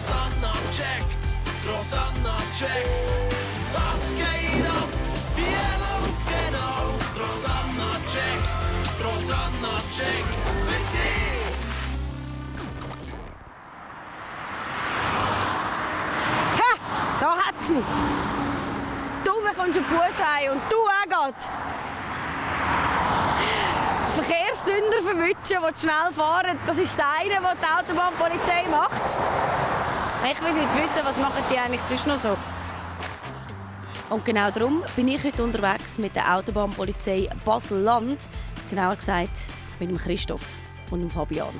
Rosanna checkt, Rosanna checkt. Was geht ab? Wie und genau? Rosanna checkt für dich. Ha! Da hat sie! Du bekommst einen Bus heim und du auch grad. Verkehrssünder verwischen, die schnell fahren, das ist das eine, was die Autobahnpolizei macht. Ich will heute wissen, was machen die eigentlich sonst noch so? Und genau darum bin ich heute unterwegs mit der Autobahnpolizei Basel-Land. Genauer gesagt mit dem Christoph und dem Fabian.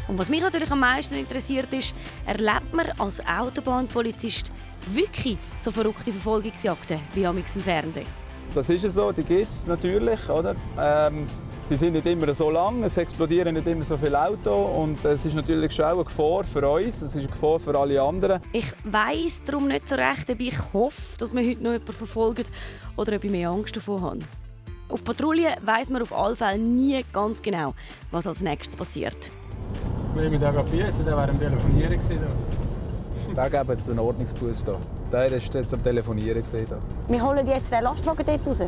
Und was mich natürlich am meisten interessiert ist, erlebt man als Autobahnpolizist wirklich so verrückte Verfolgungsjagden wie im Fernsehen? Das ist ja so, die gibt es natürlich. Oder? Sie sind nicht immer so lang, es explodieren nicht immer so viele Autos und es ist natürlich schon auch eine Gefahr für uns, es ist eine Gefahr für alle anderen. Ich weiss darum nicht so recht, ob ich hoffe, dass wir heute noch jemanden verfolgen oder ob ich mehr Angst davor habe. Auf Patrouille weiss man auf alle Fälle nie ganz genau, was als nächstes passiert. Wenn wir da büssen, der war am Telefonieren. Da geben jetzt einen Ordnungsbus hier. Der war jetzt am Telefonieren. Wir holen jetzt den Lastwagen dort raus.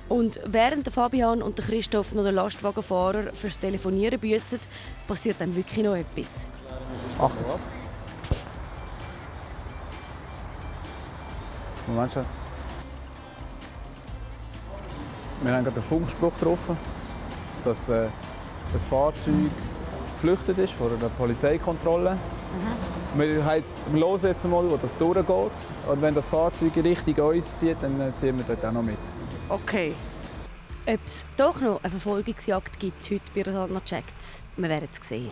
Und während der Fabian und der Christoph noch den Lastwagenfahrer fürs Telefonieren büssen, passiert dann wirklich noch etwas. Achtung. Moment schon. Wir haben gerade einen Funkspruch getroffen, dass das Fahrzeug geflüchtet ist vor einer Polizeikontrolle. Wir hören jetzt mal, wo das durchgeht. Und wenn das Fahrzeug Richtung uns zieht, dann ziehen wir dort auch noch mit. Okay. Ob es doch noch eine Verfolgungsjagd gibt heute bei Rosanna checkt's, wir werden es sehen.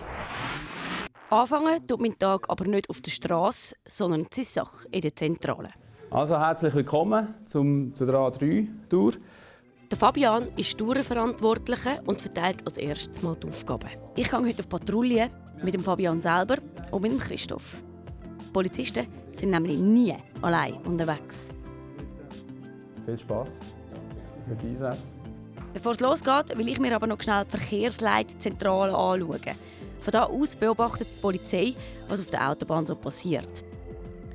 Anfangen tut mein Tag aber nicht auf der Straße, sondern in Zissach, in der Zentrale. Also herzlich willkommen zur A3-Tour. Der Fabian ist Tourenverantwortlicher und verteilt als erstes mal die Aufgaben. Ich gehe heute auf Patrouille mit dem Fabian selber und mit dem Christoph. Die Polizisten sind nämlich nie allein unterwegs. Viel Spass mit den Einsätzen. Bevor es losgeht, will ich mir aber noch schnell die Verkehrsleitzentrale anschauen. Von da aus beobachtet die Polizei, was auf der Autobahn so passiert.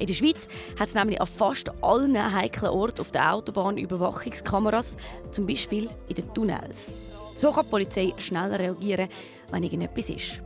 In der Schweiz hat es nämlich an fast allen heiklen Orten auf der Autobahn Überwachungskameras, zum Beispiel in den Tunnels. So kann die Polizei schneller reagieren, wenn irgendetwas ist.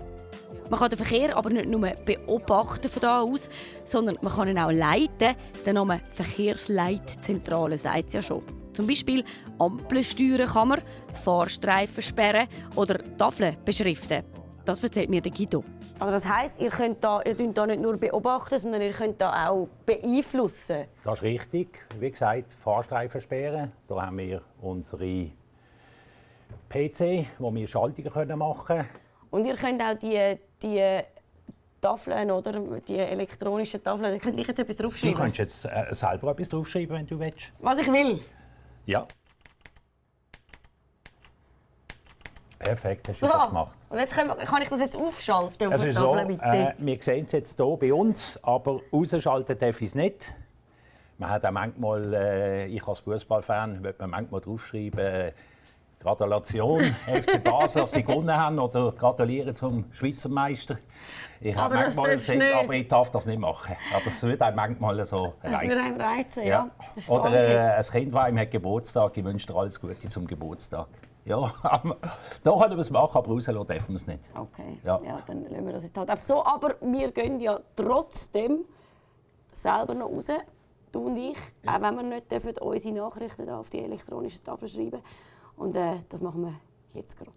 Man kann den Verkehr aber nicht nur beobachten von da aus, sondern man kann ihn auch leiten. Der Name Verkehrsleitzentrale sagt es ja schon. Zum Beispiel Ampeln steuern kann man, Fahrstreifen sperren oder Tafeln beschriften. Das erzählt mir der Guido. Also das heisst, ihr könnt da nicht nur beobachten, sondern ihr könnt da auch beeinflussen? Das ist richtig. Wie gesagt, Fahrstreifen sperren. Da haben wir unsere PC, wo wir Schaltungen machen können. Und ihr könnt auch die Tafeln, oder? Die elektronischen Tafeln, könnt ihr jetzt etwas draufschreiben? Du kannst jetzt selber etwas draufschreiben, wenn du willst. Was ich will? Ja. Perfekt, hast du das gemacht. Und jetzt kann ich das jetzt aufschalten auf Es der ist so, Tafel, bitte? wir sehen es jetzt hier bei uns, aber rausschalten darf ich es nicht. Man hat auch manchmal, ich als Fußballfan, will man manchmal draufschreiben, Gratulation, FC Basel, dass sie gewonnen haben, oder gratulieren zum Schweizer Meister. Ich Aber das darfst du nicht. Aber ich darf das nicht machen. Aber es wird einem manchmal so reizen. Das würde einem reizen, ja. Das Oder ein Kind, das hat Geburtstag, ich wünsche dir alles Gute zum Geburtstag. Ja, da können wir es machen, aber rauslassen dürfen wir es nicht. Okay, ja, dann lassen wir das jetzt halt einfach so. Aber wir gehen ja trotzdem selber noch raus, du und ich, auch wenn wir nicht dürfen, unsere Nachrichten auf die elektronische Tafel schreiben. Und das machen wir jetzt gerade.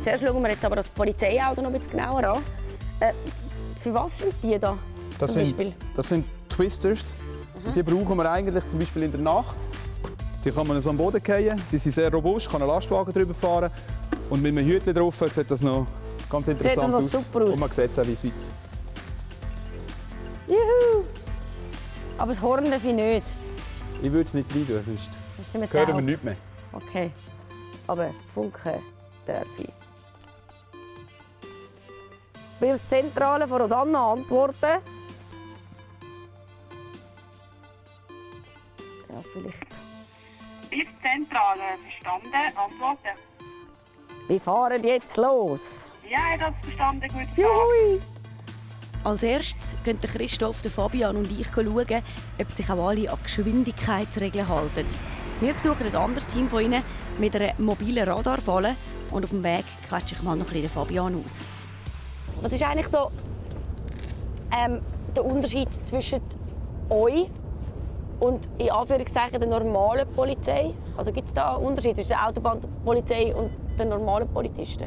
Zuerst schauen wir jetzt aber das Polizeiauto noch ein bisschen genauer an. Für was sind die da? Das sind Twisters. Die brauchen wir eigentlich zum Beispiel in der Nacht. Die kann man so am Boden fallen. Die sind sehr robust, kann einen Lastwagen drüber fahren. Und mit einem Hütchen drauf sieht das noch ganz interessant aus. Super aus. Und man sieht es auch, wie es weiter. Juhu! Aber das Horn darf ich nicht. Ich würde es nicht rein tun, sonst hören wir nichts mehr. Okay. Aber Funken darf ich. Will das Zentrale von Rosanna antworten? Ja, vielleicht. Bis Zentrale verstanden, antworten. Wir fahren jetzt los. Ja, ich habe es verstanden. Gut. Juhui! Als erstes gehen Christoph, Fabian und ich schauen, ob sich auch alle an Geschwindigkeitsregeln halten. Wir besuchen ein anderes Team von ihnen mit einer mobilen Radarfalle und auf dem Weg quetsche ich mal noch ein bisschen Fabian aus. Was ist eigentlich so der Unterschied zwischen euch und in Anführungszeichen der normalen Polizei? Also gibt es da einen Unterschied zwischen der Autobahnpolizei und den normalen Polizisten?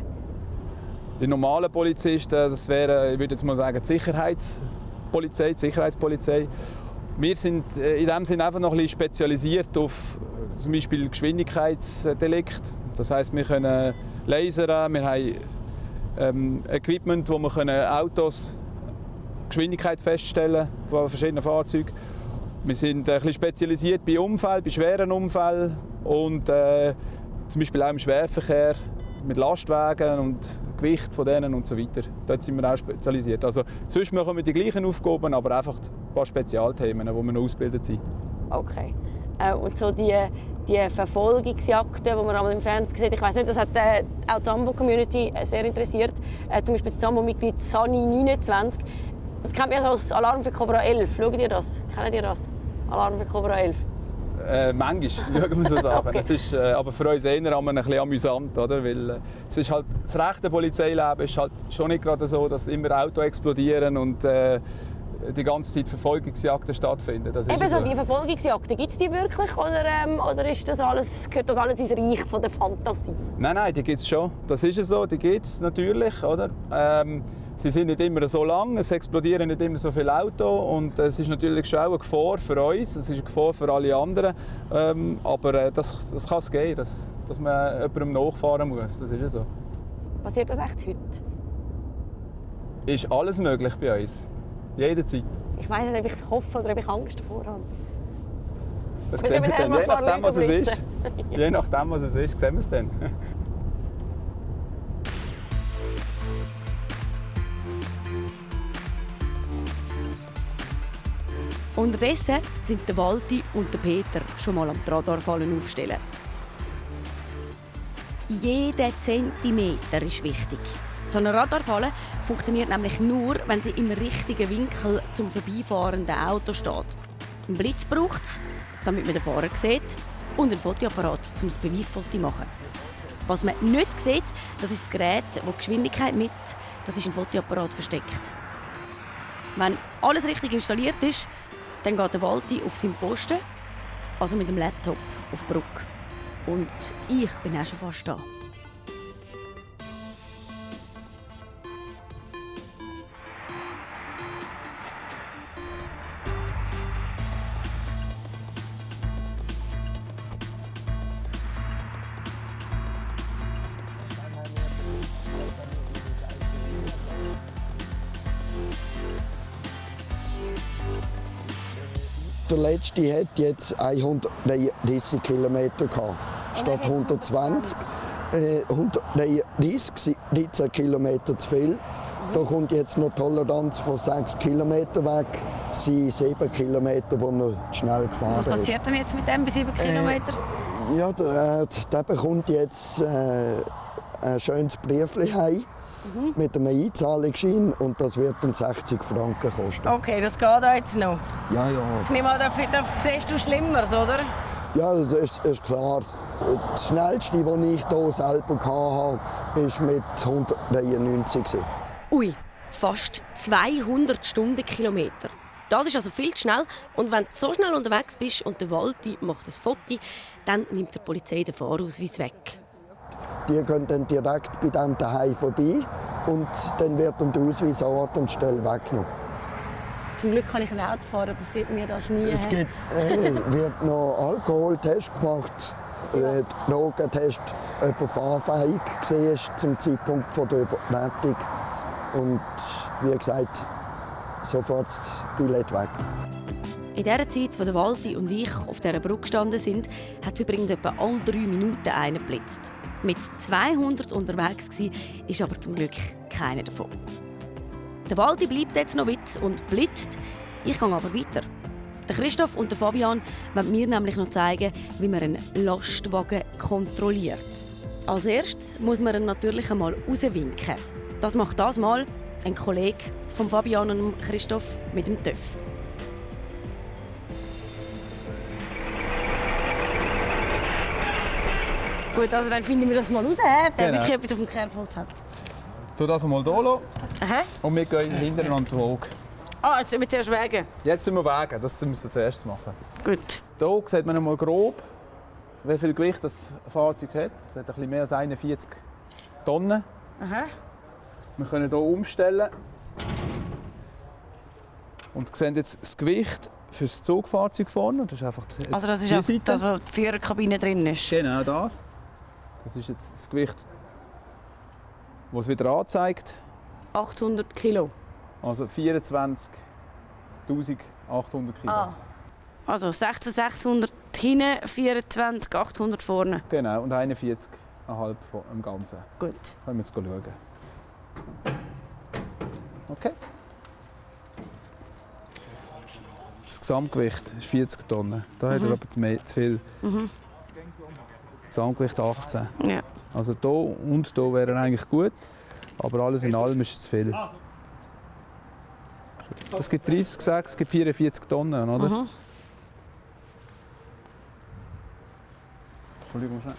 Die normalen Polizisten, das wäre, ich würde jetzt mal sagen, die Sicherheitspolizei. Wir sind in dem Sinne einfach noch ein bisschen spezialisiert auf zum Beispiel Geschwindigkeitsdelikt. Das heisst, wir können lasern, wir haben Equipment, wo wir Autos Geschwindigkeit feststellen von verschiedenen Fahrzeugen. Wir sind ein bisschen spezialisiert bei Unfällen, bei schweren Unfällen und zum Beispiel auch im Schwerverkehr mit Lastwagen und Gewicht von denen und so weiter. Dort sind wir auch spezialisiert. Also, sonst machen wir die gleichen Aufgaben, aber einfach ein paar Spezialthemen, wo wir noch ausgebildet sind. Okay. Und so die Verfolgungsjagden, die man einmal im Fernsehen sieht, ich weiss nicht, das hat auch die Sambo-Community sehr interessiert. Zum Beispiel das Sambo-Mitglied Sani29. Das kennt man ja als Alarm für Cobra 11. Schaut ihr das? Kennt ihr das? Alarm für Cobra 11? Manchmal schauen wir so Sachen. Okay. Das ist aber für uns eher ein bisschen amüsant, oder? Weil es ist halt, das rechte Polizeileben ist halt schon nicht gerade so, dass immer Autos explodieren und die ganze Zeit Verfolgungsjagden stattfinden. Das ist Eben so, so. die Verfolgungsjagden, gibt es die wirklich oder ist das alles, gehört das alles ins Reich von der Fantasie? Nein, die gibt es schon. Das ist so, die gibt es natürlich, oder? Sie sind nicht immer so lang, es explodieren nicht immer so viele Autos und es ist natürlich schon auch eine Gefahr für uns, es ist eine Gefahr für alle anderen. Aber das kann es geben, dass man jemandem nachfahren muss, das ist so. Passiert das echt heute? Ist alles möglich bei uns, jederzeit. Ich weiss nicht, ob ich es hoffe oder ob ich Angst davor habe. Das Wir sehen wir müssen dann, erst mal je nachdem was es schauen, ist. Je nachdem was es ist, sehen wir es dann. Unterdessen sind der Walti und der Peter schon mal am Radarfallen aufstellen. Jeder Zentimeter ist wichtig. So eine Radarfalle funktioniert nämlich nur, wenn sie im richtigen Winkel zum vorbeifahrenden Auto steht. Einen Blitz braucht es, damit man den Fahrer sieht, und einen Fotoapparat, um das Beweisfoto zu machen. Was man nicht sieht, das ist das Gerät, das die Geschwindigkeit misst. Das ist ein Fotoapparat versteckt. Wenn alles richtig installiert ist, dann geht der Walti auf seinen Posten, also mit dem Laptop auf die Brücke. Und ich bin auch schon fast da. Der letzte hat jetzt 130 Kilometer gehabt, statt 120. 130 sind 13 Kilometer zu viel. Da kommt jetzt noch Toleranz von 6 Kilometer weg. Das sind 7 Kilometer, wo er zu schnell gefahren ist. Was passiert denn jetzt mit dem bei 7 Kilometern? Ja, der bekommt jetzt ein schönes Briefchen heim mit einem Einzahlungsschein und das wird dann 60 Franken kosten. Okay, das geht auch jetzt noch. Ja, ja. Ich nehme an, da siehst du Schlimmeres, oder? Ja, das ist klar. Das Schnellste, das ich hier selber hatte, war mit 193. Ui, fast 200 Stundenkilometer. Das ist also viel zu schnell. Und wenn du so schnell unterwegs bist und der Walti macht ein Foto, dann nimmt die Polizei den Fahrausweis weg. Die gehen dann direkt bei dem daheim vorbei und dann wird der Ausweis an Ort und Stelle weggenommen. Zum Glück kann ich ein Auto fahren, passiert mir das nie. Es wird noch Alkoholtest gemacht, Drogentest, ob er fahrfähig war zum Zeitpunkt der Übertretung. Und wie gesagt, sofort das Billett weg. In der Zeit, wo der Walti und ich auf dieser Brücke gestanden sind, hat übrigens etwa alle 3 Minuten einer geblitzt. Mit 200 unterwegs war, ist aber zum Glück keiner davon. Der Walti bleibt jetzt noch Witz und blitzt. Ich gehe aber weiter. Der Christoph und der Fabian wollen mir nämlich noch zeigen, wie man einen Lastwagen kontrolliert. Als erstes muss man ihn natürlich einmal rauswinken. Das macht das Mal ein Kollege von Fabian und Christoph mit dem TÜV. Gut, also dann finden wir das mal raus, der wirklich etwas auf dem Kerbholz hat. Tu das mal hier lassen Aha. und wir gehen hintereinander die Waage. Ah, jetzt müssen wir zuerst wägen. Jetzt müssen wir wägen, das müssen wir als erstes machen. Gut. Hier sieht man einmal grob, wie viel Gewicht das Fahrzeug hat. Es hat ein bisschen mehr als 41 Tonnen. Aha. Wir können hier umstellen. Und sehen jetzt das Gewicht für das Zugfahrzeug vorne. Das ist einfach jetzt Also das ist die auch Seite. das, was in der Führerkabine drin ist. Genau das. Das ist jetzt das Gewicht, das es wieder anzeigt. 800 Kilo. Also 24.800 Kilo. Ah. Also 16.600 hinten, 24.800 vorne. Genau, und 41,5 von dem Ganzen. Gut. Können wir jetzt schauen. Okay. Das Gesamtgewicht ist 40 Tonnen. Da hat er aber zu viel. Gesamtgewicht 18. Ja. Also hier und hier wäre er eigentlich gut, aber alles in allem ist es zu viel. Es gibt 30 gesagt, es gibt 44 Tonnen, oder? Entschuldigung, schnell.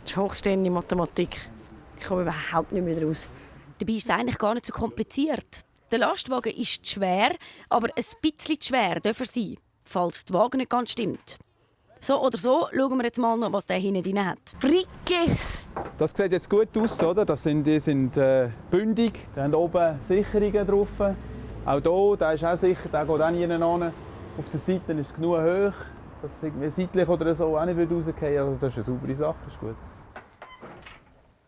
Das ist hochstehende Mathematik. Ich komme überhaupt nicht mehr raus. Dabei ist es eigentlich gar nicht so kompliziert. Der Lastwagen ist schwer, aber ein bisschen zu schwer darf er sein, falls die Waage nicht ganz stimmt. So oder so schauen wir jetzt mal noch, was der hinten drin hat. Brickes! Das sieht jetzt gut aus, oder? Die sind bündig, die haben oben Sicherungen drauf. Auch hier, der ist auch sicher, der geht auch nie hin. Auf der Seite ist es genug hoch, dass es irgendwie seitlich oder so auch nicht rausgehen würde. Also das ist eine saubere Sache, das ist gut.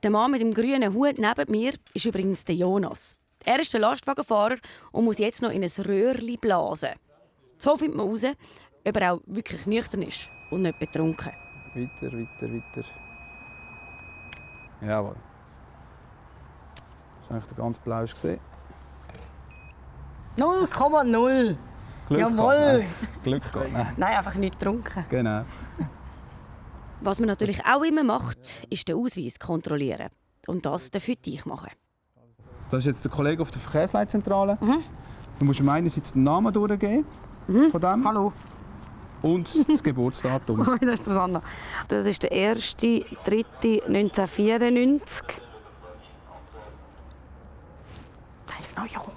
Der Mann mit dem grünen Hut neben mir ist übrigens der Jonas. Er ist der Lastwagenfahrer und muss jetzt noch in ein Röhrchen blasen. So findet man heraus, ob er auch wirklich nüchtern ist und nicht betrunken. Weiter. Jawohl. Das ist eigentlich der ganz blau gesehen. 0,0. Glück Jawohl. gehabt, nein. Glück gehabt, nein. Nein, einfach nicht getrunken. Genau. Was man natürlich auch immer macht, ist den Ausweis kontrollieren. Und das darf heute ich machen. Das ist jetzt der Kollege auf der Verkehrsleitzentrale. Du musst ihm einerseits den Namen durchgeben von dem Hallo. und das Geburtsdatum. Das ist das andere. Das ist der 1.3.1994. Der ist noch jung.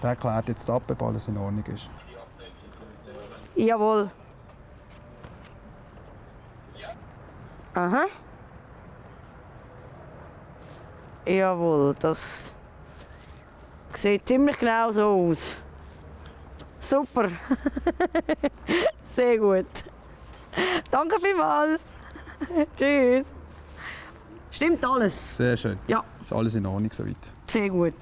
Der klärt jetzt ab, ob alles in Ordnung ist. Jawohl. Aha. Jawohl, das sieht ziemlich genau so aus. Super. Sehr gut. Danke vielmals. Tschüss. Stimmt alles? Sehr schön. Ja. Ist alles in Ordnung soweit. Sehr gut.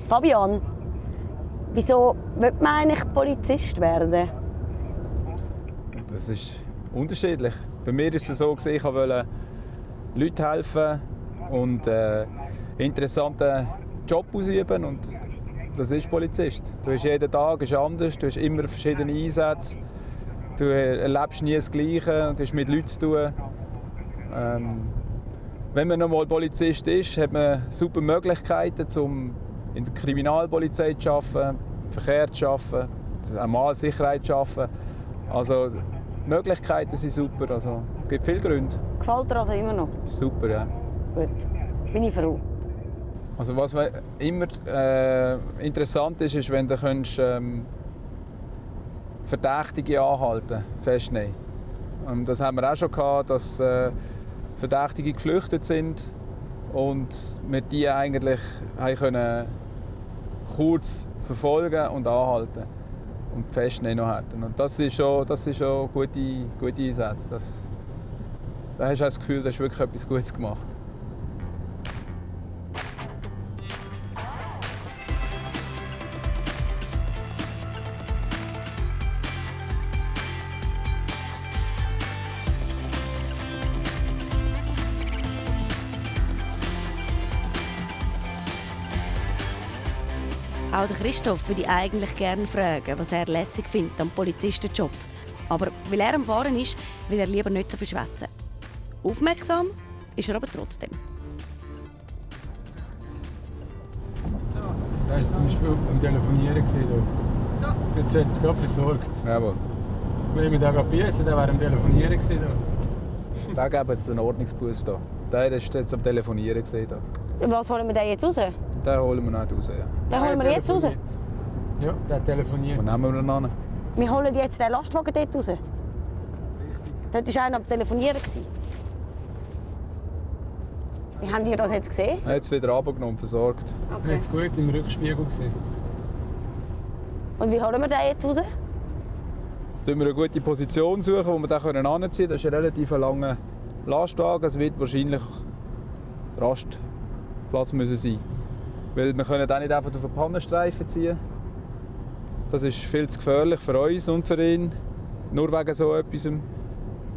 Fabian, wieso will man eigentlich Polizist werden? Das ist unterschiedlich. Bei mir war es so, ich wollte Leuten helfen und interessanten Job ausüben. Und das ist Polizist. Du hast jeden Tag ist anders, du hast immer verschiedene Einsätze. Du erlebst nie das Gleiche und du hast mit Leuten zu tun. Wenn man noch mal Polizist ist, hat man super Möglichkeiten, um in der Kriminalpolizei zu arbeiten, Verkehr zu arbeiten, einmal Sicherheit zu arbeiten. Also die Möglichkeiten sind super, also es gibt viele Gründe. Gefällt dir also immer noch? Super, ja. Gut, bin ich froh. Also was immer interessant ist, ist, wenn du Verdächtige anhalten, festnehmen. Das haben wir auch schon gehabt, dass Verdächtige geflüchtet sind und wir die eigentlich können kurz verfolgen und anhalten und festnehmen noch hätten. Und das ist schon gute Einsätze. Da hast du das Gefühl, du hast wirklich etwas Gutes gemacht. Auch der Christoph würde eigentlich gerne fragen, was er lässig findet am Polizistenjob. Aber weil er am Fahren ist, will er lieber nicht so viel schwätzen. Aufmerksam ist er aber trotzdem. Da war zum Beispiel am Telefonieren. Da. Jetzt hat es gerade versorgt. Jawohl. Wenn wir da gerade büssen, dann wäre am Telefonieren. Da geben sie einen Ordnungsbus hier. Der war jetzt am Telefonieren. Da. Was holen wir den jetzt raus? Den holen wir nicht raus. Ja. Den holen wir jetzt raus? Ja, der telefoniert. Wo nehmen wir ihn an? Wir holen jetzt den Lastwagen dort raus. Dort war einer am Telefonieren. Wie habt ihr das jetzt gesehen? Er hat es wieder runtergenommen und versorgt. Ich habe es gut im Rückspiegel gesehen. Und wie holen wir den jetzt raus? Jetzt suchen wir eine gute Position, suchen, wo wir den anziehen können. Das ist ein relativ langer Lastwagen. Es wird wahrscheinlich Rastplatz müssen sein. Weil wir können den nicht einfach auf den Pannenstreifen ziehen. Das ist viel zu gefährlich für uns und für ihn. Nur wegen so etwas.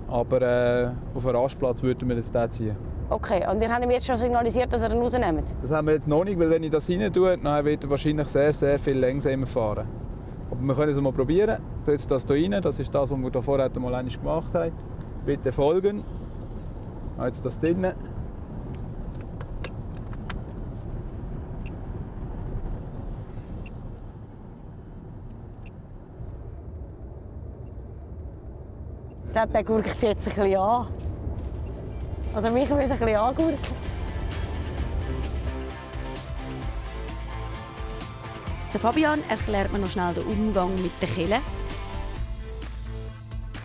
Aber auf einen Rastplatz würden wir jetzt den ziehen. Okay, und ihr habt ihm jetzt schon signalisiert, dass ihr ihn rausnehmt? Das haben wir jetzt noch nicht, weil wenn ich das rein tue, dann wird er wahrscheinlich sehr, sehr viel langsamer fahren. Aber wir können es mal probieren. Ich tue jetzt das hier rein. Das ist das, was wir hier vorher mal einmal gemacht haben. Bitte folgen. Ich habe jetzt das drin. Der gurkt jetzt ein bisschen an. Also mich muss ein bisschen angurken. Der Fabian erklärt mir noch schnell den Umgang mit den Killen.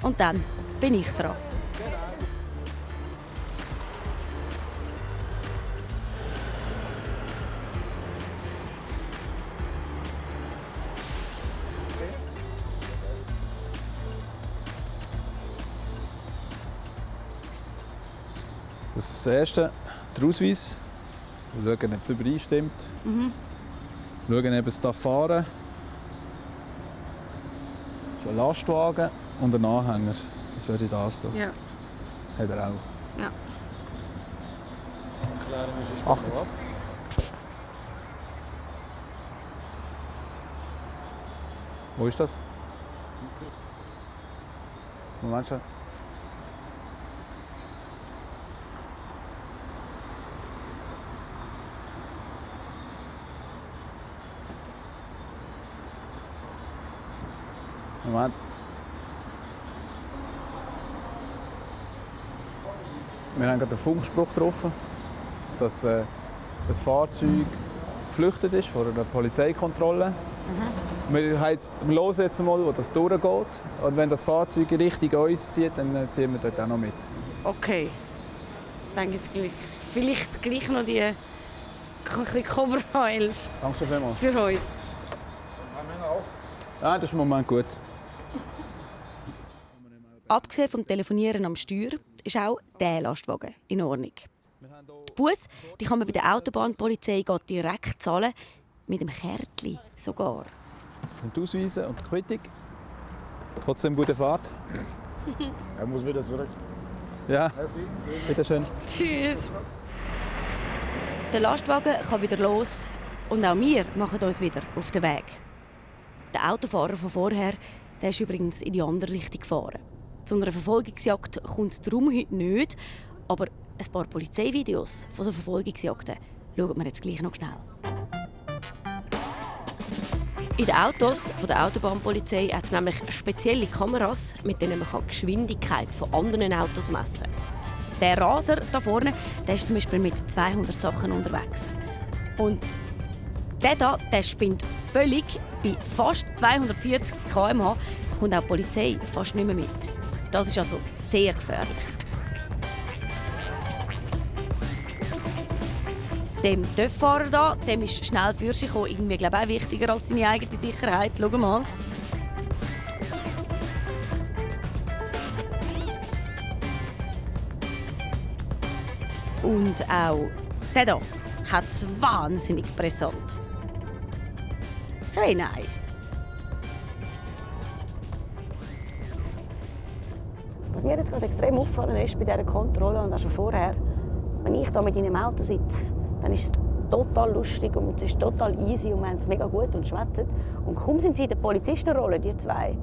Und dann bin ich dran. Das ist das Erste, der Ausweis. Wir schauen, ob es übereinstimmt. Schauen, ob es fahren darf. Das ist ein Lastwagen und ein Anhänger. Das wäre das hier. Ja. Hat er auch. Ja. Achtung. Wo ist das? Moment schon. Moment. Wir haben gerade einen Funkspruch getroffen, dass ein Fahrzeug geflüchtet ist vor einer Polizeikontrolle. Wir hören jetzt mal, wo das durchgeht. Und wenn das Fahrzeug Richtung uns zieht, dann ziehen wir dort auch noch mit. Okay. Ich denke jetzt gleich, vielleicht gleich noch die ein bisschen Cobra 11 Danke schon vielmals. für uns. Ja, das ist im Moment gut. Abgesehen vom Telefonieren am Steuer ist auch der Lastwagen in Ordnung. Die Busse die kann man bei der Autobahnpolizei direkt zahlen, mit dem Kärtchen sogar. Das sind die Ausweise und die Quittung. Trotzdem gute Fahrt. Er muss wieder zurück. Ja, bitte schön. Tschüss. Der Lastwagen kann wieder los und auch wir machen uns wieder auf den Weg. Der Autofahrer von vorher der ist übrigens in die andere Richtung gefahren. Zu einer Verfolgungsjagd kommt es darum heute nicht, aber ein paar Polizeivideos von so Verfolgungsjagden schauen wir jetzt gleich noch schnell. In den Autos von der Autobahnpolizei hat es nämlich spezielle Kameras, mit denen man die Geschwindigkeit von anderen Autos messen kann. Der Raser da vorne der ist zum Beispiel mit 200 Sachen unterwegs. Und der spinnt völlig. Bei fast 240 km/h kommt auch die Polizei fast nicht mehr mit. Das ist also sehr gefährlich. Dem TÜV-Fahrer da, dem ist schnell für sich auch irgendwie, glaube ich, auch wichtiger als seine eigene Sicherheit. Schau mal. Und auch der hier hat es wahnsinnig brisant. Hey, nein. Was mir jetzt gerade extrem auffallen ist bei dieser Kontrolle und auch schon vorher, wenn ich da mit in einem Auto sitze, dann ist es total lustig und es ist total easy und wir haben es mega gut und schwätzen. Und kaum sind sie in der Polizistenrolle, die zwei,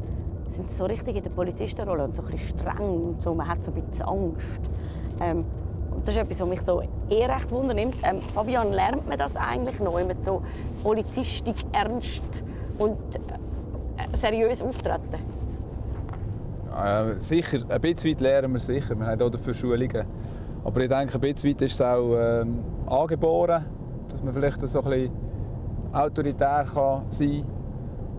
sind sie so richtig in der Polizistenrolle und so ein bisschen streng und so, man hat so ein bisschen Angst. Und das ist etwas, was mich so recht wundernimmt. Fabian, lernt man das eigentlich noch, mit so Polizistik ernst und seriös auftreten? Sicher, ein bisschen weit lernen wir sicher. Wir haben auch dafür Schulungen. Aber ich denke, ein bisschen weit ist es auch angeboren, dass man vielleicht so ein bisschen autoritär kann sein kann.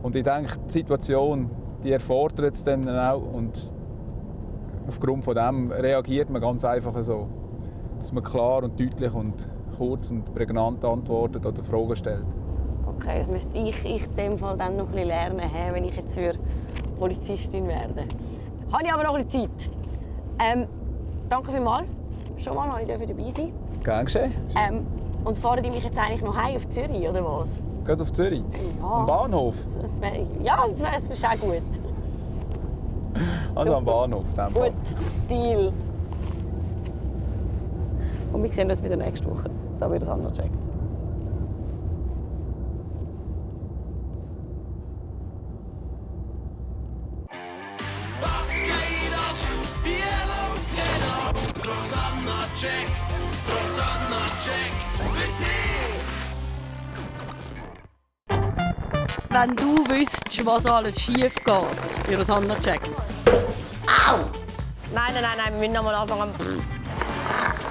Und ich denke, die Situation, die erfordert es dann auch. Und aufgrund von dem reagiert man ganz einfach so. Dass man klar und deutlich und kurz und prägnant antwortet oder Fragen stellt. Okay, das müsste ich in dem Fall dann noch ein bisschen lernen, wenn ich jetzt für Polizistin werde. Habe ich aber noch ein bisschen Zeit. Danke vielmals. Schon mal, dass ich dabei sein durfte. Gern geschehen. Und fahren die mich jetzt eigentlich noch heim auf Zürich, oder was? Geht auf Zürich? Ja. Am Bahnhof? Das ist auch gut. Also super. Am Bahnhof, in dem Fall. Gut, Deal. Und wir sehen uns wieder nächste Woche. Da wird das andere gecheckt. Was geht ab? Wie läuft genau? Rosanna checkt für dich. Wenn du wüsstest, was alles schief geht, wie Rosanna checkt's. Au! Nein, wir müssen nochmal anfangen.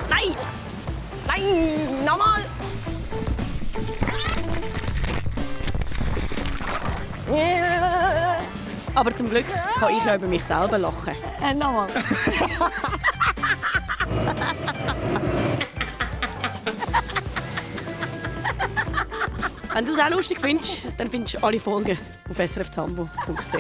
Nein! Nein! Nochmal! Aber zum Glück kann ich ja über mich selber lachen. Nochmal. Wenn du es auch lustig findest, dann findest du alle Folgen auf srfzambo.ch.